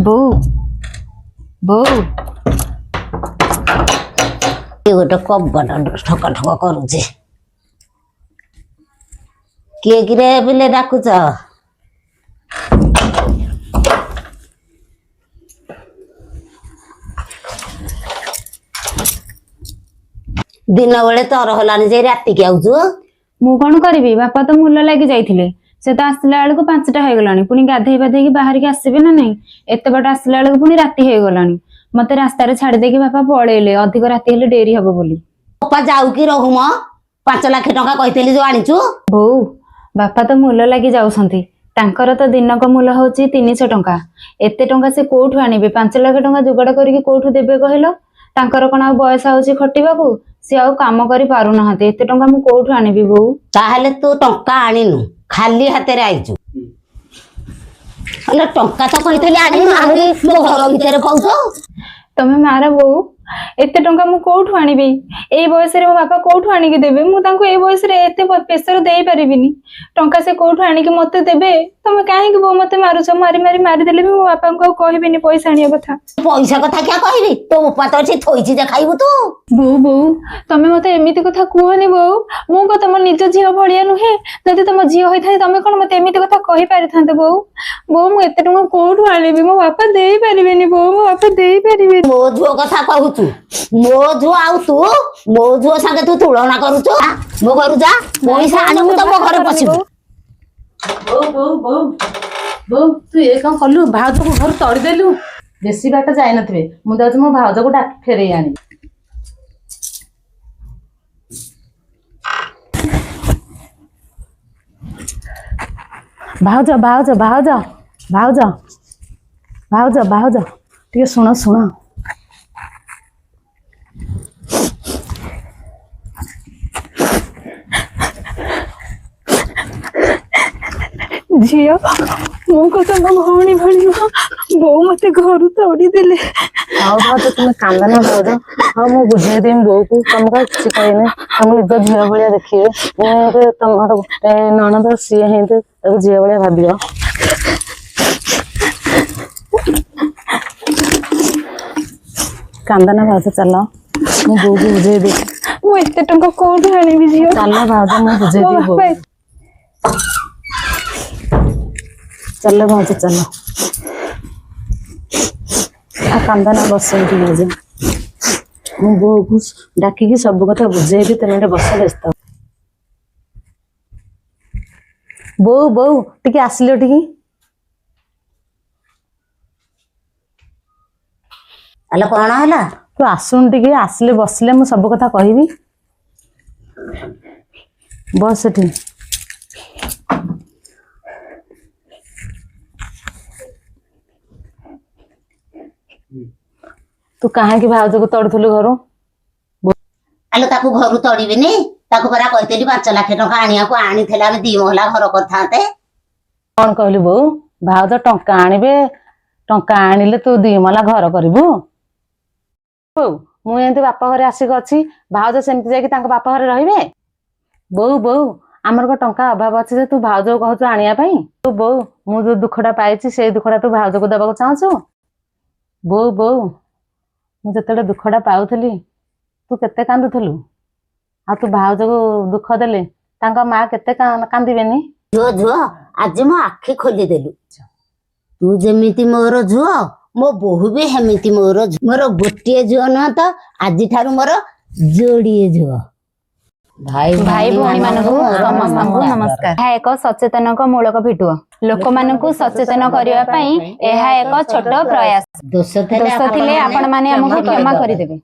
ବୋଉ, ବୋଉ। କିଏ ଗୋଟେ କବାଟ ଠକ ଠକ କରୁଛି। କିଏ କିରେ ପିଲେ ଡାକୁଛ? ଦିନ ବେଳେ ତର ହେଲାନି ଯେ ରାତିକି ଆଉଛୁ? ମୁଁ କଣ କରିବି, ବାପା ତ ମୂଲ ଲାଗି ଯାଇଥିଲେ। ସେ ତ ଆସିଲା ବେଳକୁ 5ଟା ହେଇଗଲାଣି। ପୁଣି ଗାଧେଇ ପାଧେଇକି ବାହାରିକି ଆସିବେ ନା ନାଇଁ? ଏତେ ବାଟ ଆସିଲା ବେଳକୁ ପୁଣି ରାତି ହେଇଗଲାଣି। ମତେ ରାସ୍ତାରେ ଛାଡି ଦେଇକି ବାପା ପଳେଇଲେ, ଅଧିକ ରାତି ହେଲେ ଡେରି ହବ ବୋଲି। ବାପା ଯାଉ କି ରହୁ ମ, 5 ଲକ୍ଷ ଟଙ୍କା କହିଥିଲି ଯୋଉ ଆଣିଛୁ? ବୋଉ, ବାପା ତ ମୂଲ ଲାଗି ଯାଉଛନ୍ତି। ତାଙ୍କର ତ ଦିନକ ମୂଲ ହଉଛି 300 ଟଙ୍କା। ଏତେ ଟଙ୍କା ସେ କୋଉଠୁ ଆଣିବେ? 5 ଲକ୍ଷ ଟଙ୍କା ଯୋଗାଡ଼ କରିକି କୋଉଠୁ ଦେବେ କହିଲ? ତାଙ୍କର କଣ ଆଉ ବୟସ ହଉଛି ଖଟିବାକୁ? ସେ ଆଉ କାମ କରି ପାରୁନାହାନ୍ତି। ଏତେ ଟଙ୍କା ମୁଁ କୋଉଠୁ ଆଣିବି ବୋଉ? ତାହେଲେ ତୁ ଟଙ୍କା ଆଣିନୁ, ଖାଲି ହାତରେ ଆଇଛୁ? ହେଲେ ଟଙ୍କା ତ କହିଥିଲି ଆଣିନୁ, ଆହୁରି ମୋ ଘର ଭିତରେ କହୁଛୁ। ତମେ ମାର ବୋଉ, ଏତେ ଟଙ୍କା ମୁଁ କୋଉଠୁ ଆଣିବି? ଏଇ ବୟସରେ ମୋ ବାପା କୋଉଠୁ ଆଣିକି ଦେବେ? ମୁଁ ତାଙ୍କୁ ଏଇ ବୟସରେ ଏତେ ପ୍ରେସର ଦେଇପାରିବିନି। ଟଙ୍କା ସେ କୋଉଠୁ ଆଣିକି ମତେ ଦେବେ? ତମେ କାହିଁକି ବୋଉ ମତେ ମାରୁଛ? ମାରି ମାରି ମାରିଦେଲେ ବି ମୋ ବାପାଙ୍କୁ ଆଉ କହିବିନି ପଇସା ଆଣିବା କଥା। ପଇସା କଥା କିଆ କହିବି? ତୋ ବୋପା ତ ଏଠି ଥୋଇଛି ଯେ ଖାଇବୁ ତୁ। ବୋଉ, ବୋଉ, ତମେ ମତେ ଏମିତି କଥା କୁହନି ବୋଉ। ମୁଁ କଣ ତମ ନିଜ ଝିଅ ଭଳିଆ ନୁହେଁ? ଯଦି ତମ ଝିଅ ହୋଇଥାନ୍ତି, ତମେ କଣ ମତେ ଏମିତି କଥା କହିପାରିଥାନ୍ତେ ବୋଉ? ବୋଉ, ମୁଁ ଏତେ ଟଙ୍କା କୋଉଠୁ ଆଣିବି? ମୋ ବାପା ଦେଇପାରିବେନି ବୋଉ, ମୋ ବାପା ଦେଇପାରିବେନି। ମୋ ଝିଅ କଥା କହୁଛୁ? ମୋ ଝିଅ ଆଉ ତୁ, ମୋ ଝିଅ ସାଙ୍ଗେ ତୁ ତୁଳନା କରୁଛୁ? ଆ, ମୋ ଘରୁ ଯା। ପଇସା ଆଣିବୁ ତ ମୋ ଘରେ ପଶିବୁ। ବୋଉ, ବୋଉ, ବୋଉ, ବୋଉ, ତୁ ଏ କଣ କଲୁ? ଭାଉଜକୁ ଘରୁ ତଡ଼ିଦେଲୁ। ବେଶୀ ବାଟ ଯାଇନଥିବେ। ମୁଁ ଯାଉଛି ମୋ ଭାଉଜକୁ ଡାକି ଫେରେଇ ଆଣିବି। ଭାଉଜ, ଭାଉଜ, ଭାଉଜ, ଭାଉଜ, ଭାଉଜ, ଭାଉଜ, ଟିକେ ଶୁଣ, ଶୁଣ। ଝିଅ, ମୁଁ କଣ ତମ ଭଉଣୀ ଭଳି ନୁହଁ? ବୋଉ ମତେ ଘରୁ ତଡ଼ିଦେଲେ। ହଉ ଭାଉଜ, ତୁମେ କାନ୍ଦନା ଭାଉଜ। ହଉ, ମୁଁ ବୁଝେଇଦେବି ବୋଉକୁ। ତମକୁ ଆଉ କିଛି କହିନି, ତମ ନିଜ ଝିଅ ଭଳିଆ ଦେଖିବେ। ମୁଁ ଏବେ ତମର ଗୋଟେ ନଣନ୍ଦ, ସିଏ ହିଁ ତାକୁ ଝିଅ ଭଳିଆ ଭାବିବ। କାନ୍ଦନା ଭାଉଜ, ଚାଲ, ମୁଁ ବୋଉକୁ ବୁଝେଇଦେବି। ମୁଁ ଏତେ ଟଙ୍କା କୋଉଠୁ ଆଣିବି ଝିଅ? ଚାଲ ଭାଉଜ, ମୁଁ ମୋ ବୁଝେଇଦେବି ବାପା ବୋଉ। ଚାଲ ଭାଉଜ, ଚାଲ। ଆଉ କାନ୍ଦନା, ବସ ଏଇଠି ଭାଉଜ। ମୁଁ ବୋଉକୁ ଡାକିକି ସବୁ କଥା ବୁଝେଇବି, ତମେ ଏଠି ବସ, ବ୍ୟସ୍ତ। ବୋଉ, ବୋଉ, ଟିକେ ଆସିଲ ଟିକେ। ହେଲେ କଣ ହେଲା? ତୁ ଆସୁନୁ ଟିକେ, ଆସିଲେ ବସିଲେ ମୁଁ ସବୁ କଥା କହିବି। ବସ ସେଠି। ତୁ କାହିଁକି ଭାଉଜକୁ ତଡୁଥିଲୁ ଘରୁ? ଆଲୋ, ତାକୁ ଘରୁ ତଡ଼ିବିନି? ତାକୁ ପରା କହିଥିଲି 5 ଲକ୍ଷ ଟଙ୍କା ଆଣିବାକୁ। ଆଣିଥିଲେ ଆମେ ଦି ମହଲା ଘର କରିଥାନ୍ତେ। କଣ କହିଲୁ ବୋଉ? ଭାଉଜ ଟଙ୍କା ଆଣିବେ, ଟଙ୍କା ଆଣିଲେ ତୁ ଦି ମହଲା ଘର କରିବୁ। ବୋଉ, ମୁଁ ଏମିତି ବାପ ଘରେ ଆସିକି ଅଛି, ଭାଉଜ ସେମିତି ଯାଇକି ତାଙ୍କ ବାପ ଘରେ ରହିବେ? ବୋଉ, ବୋଉ, ଆମର କଣ ଟଙ୍କା ଅଭାବ ଅଛି ଯେ ତୁ ଭାଉଜକୁ କହୁଛୁ ଆଣିବା ପାଇଁ? ତୁ ବୋଉ, ମୁଁ ଯୋଉ ଦୁଃଖଟା ପାଇଛି, ସେଇ ଦୁଃଖଟା ତୁ ଭାଉଜକୁ ଦବାକୁ ଚାହୁଁଛୁ? ବୋଉ, ବୋଉ, ମୁଁ ଯେତେବେଳେ ଦୁଃଖଟା ପାଉଥିଲି, ତୁ କେତେ କାନ୍ଦୁଥିଲୁ। ଆଉ ତୁ ଭାଉଜକୁ ଦୁଃଖ ଦେଲେ ତାଙ୍କ ମା କେତେ କାନ୍ଦିବେନି? ଝିଅ, ଝିଅ, ଆଜି ମୋ ଆଖି ଖୋଲିଦେଲୁ। ତୁ ଯେମିତି ମୋର ଝିଅ, ମୋ ବୋହୂ ବି ସେମିତି ମୋର ଝିଅ। ମୋର ଗୋଟିଏ ଝିଅ ନୁହଁ ତ, ଆଜିଠାରୁ ମୋର ଯୋଡ଼ିଏ ଝିଅ। ଭାଇ ଭାଇ ଭଉଣୀ ମାନଙ୍କୁ ସମସ୍ତଙ୍କୁ ନମସ୍କାର। ଏହା ଏକ ସଚେତନକ ମୂଳକ ଭିଡିଓ। ଲୋକମାନଙ୍କୁ ସଚେତନ କରିବା ପାଇଁ ଏହା ଏକ ଛୋଟ ପ୍ରୟାସ। ଦୋଷ ଥିଲେ ଦୋଷ ଥିଲେ ଆପଣମାନେ ଆମକୁ କ୍ଷମା କରିଦେବେ।